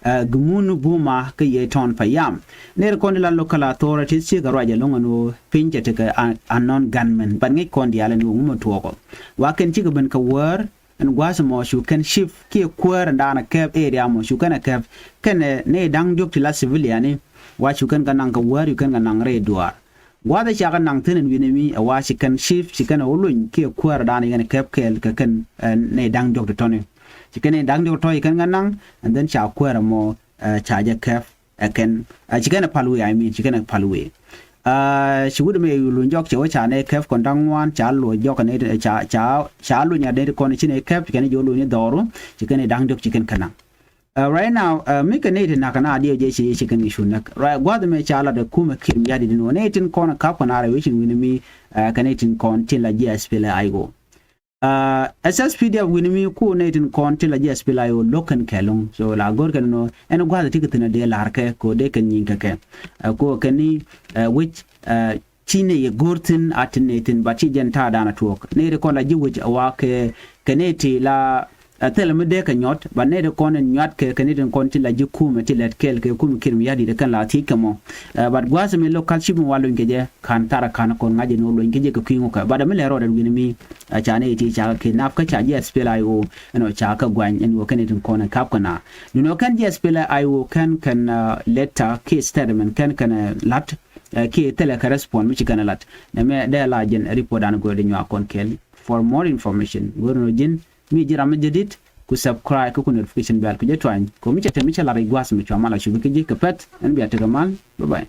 Gumunu Buma kä yɛ tɔn pa yam. Ner kɔn di la local authorities cikɛ ruac ɛlɔŋ ɛn ɣöö piny cɛ tekɛ unknown gunmen, but ŋic kɔn diaal ɛn ɣöö ŋumɛ tuɔɔkɔ. Wa kɛn cikɛ ben kɛ wäär ɛn gua̱a̱th mɔ cu kɛn chief kiɛ kuäär ɛn daanɛ kɛp area mɔ cu kɛn ɛ kɛp kɛn ɛ nɛy da̱ŋ diɔ̱k ti la civilian ni. Wa cu kɛn kɛ naŋ kɛ wäär, cu kɛn kɛ naŋ rɛy duaar. Gua̱a̱th ɛ cakɛ naŋ thi̱n ɛn wi̱nɛ mi ɛ wa ci kɛn chief ci kɛn ɛ wä luny kiɛ kuäär ɛn daanɛ yɛn kɛp kɛɛl kɛ kɛn nɛy da̱ŋ diɔ̱k ti tɔ̱ni. Ci kɛn nɛy da̱ŋ diɔ̱k tɔ̱ ci kɛn kɛ naŋ, and then ca kuäär ɛmɔ ca jɛ kɛp ɛ kɛn, ci kɛn ɛ pal wee, I mean, ci kɛn ɛ pal wee. Ci wut ɛmɛ luny jɔk cɛ wä ca nɛy kɛp kɔn da̱ŋ ŋuan, ca luɔc jɔk nɛy, ca, ca, ca luny a nɛy kɔn ci nɛy kɛp, ci kɛn jɛ wä luny dhɔru, ci kɛn nɛy da̱ŋ diɔ̱k ci kɛn kɛ naŋ. Right now mi kɛ nɛy ti na̱k kɛ na diɛ jɛ ci, ci kɛn kɛ cu näk. Right, gua̱th ɛmɛ ca lat ɛ kumɛ Kiir Mayardit ɛn ɣöö nɛy tin kɔn kap kɔn a rɛy wecin wi̱n mi kɛ nɛy tin kɔn tin la ji̱ SPLA-IO. S S P D F wi̱n mi ku nɛy tin kɔn tin la ji̱ SPLA-IO lo̱k kɛn kɛɛliw. So la go̱r kɛn nɔ ɛn gua̱th ti kɛ thi̱n a dee la̱r kɛ ko dee kɛn nyiŋ kɛ kɛ. Ko kɛn ni wec ci nɛy yɛ go̱r thi̱n a tin nɛy thi̱n, but ci jɛn ta̱a̱ da̱a̱n a tuɔɔk. Nɛy ti kɔn la ji̱ wec a wa kɛ, kɛ nɛy ti la thilɛ mi dee kɛ nyɔt, but nɛy ti kɔn in nyuat kɛ, kɛ nɛy ti kɔn ti la ji̱ kumɛ ti lɛt kɛɛl kɛ kumɛ Kiir Mayardit kɛn la thiec kɛ mɔ. But gua̱a̱th mi local chief mi wa luny kɛ jɛ, ka̱n thar a ka̱n kɔn ŋa̱c in wä luny kɛ jɛ kɛ kui̱ ŋukɛ. But mi lɛ rɔɔdɛ wi̱n mi ca nɛy ti ca kɛ kidnap kä ca ji̱ SPLA-IO ɛn ɔ ca kɛ guany ɛn wä kɛn nɛy ti kɔn in kap kɛ na. Duundɛ kɛn ji̱ SPLA-IO kɛn kɛn letter kiɛ statement kɛn kɛn lat kiɛ thilɛ kɛ respond mi ci kɛn lat. Nɛmɛ dee la jɛn report an go̱o̱r di nyuak kɔn kɛɛl. For more information, go̱o̱r nɔ ji̱n mi ji̱ ram mi jadid ku subscribe kä ku notification bell ku jɛ tuany. Ko mi cɛ te mi cɛ lar i̱ gua̱a̱th mi cua mal a cupi kä ji̱ kɛ pɛth ɛn bia tekɛ mal. Bye bye.